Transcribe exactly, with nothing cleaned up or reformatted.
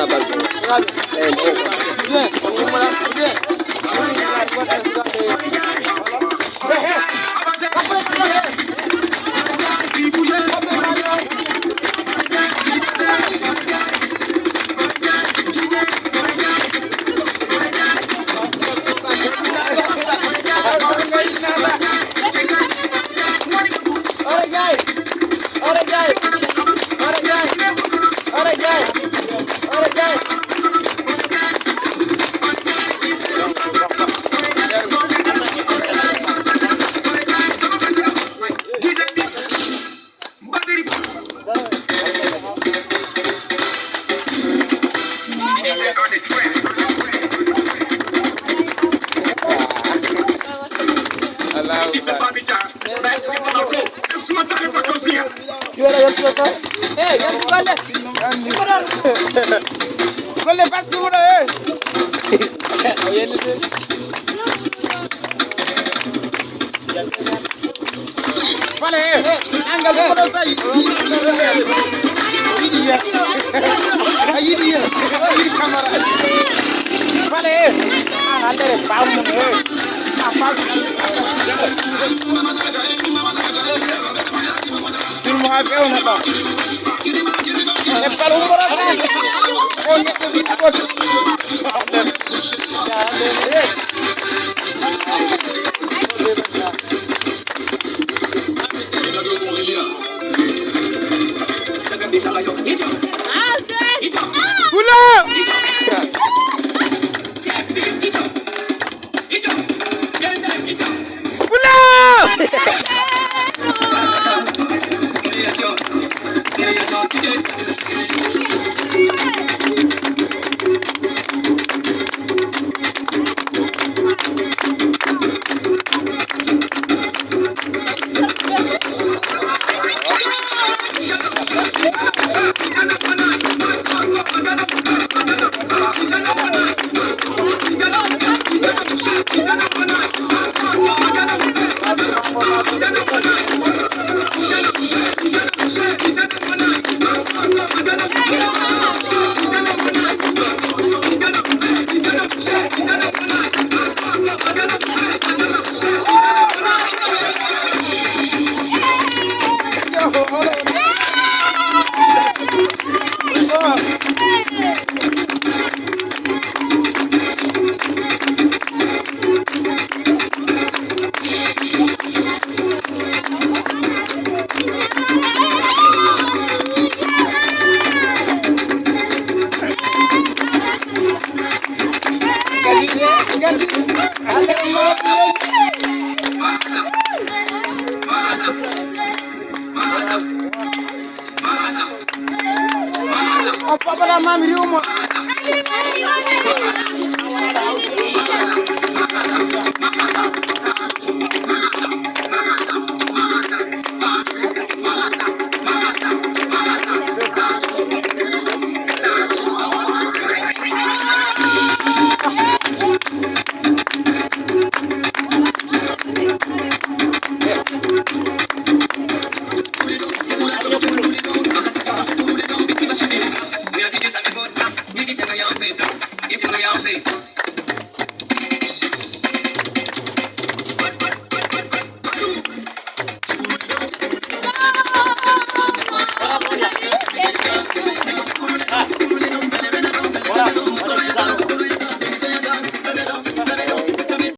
Allahu Akbar. Kiwala yaltuɗo ka. Eh, yaltu golle. Golle fasti wuɗo, eh. O yallude. Fale, eh. Angal ko ɗo sayi. Yiɗi yaltu. A yiɗi yaltu. A yiɗi kamara. Fale, eh. Ah, hande bawmum, eh. Film haa feewna ɗon. E bal ummoroo tan. On neɗɗo wiɗi ɗon. Pula! Pula! O papa la mam riwmo.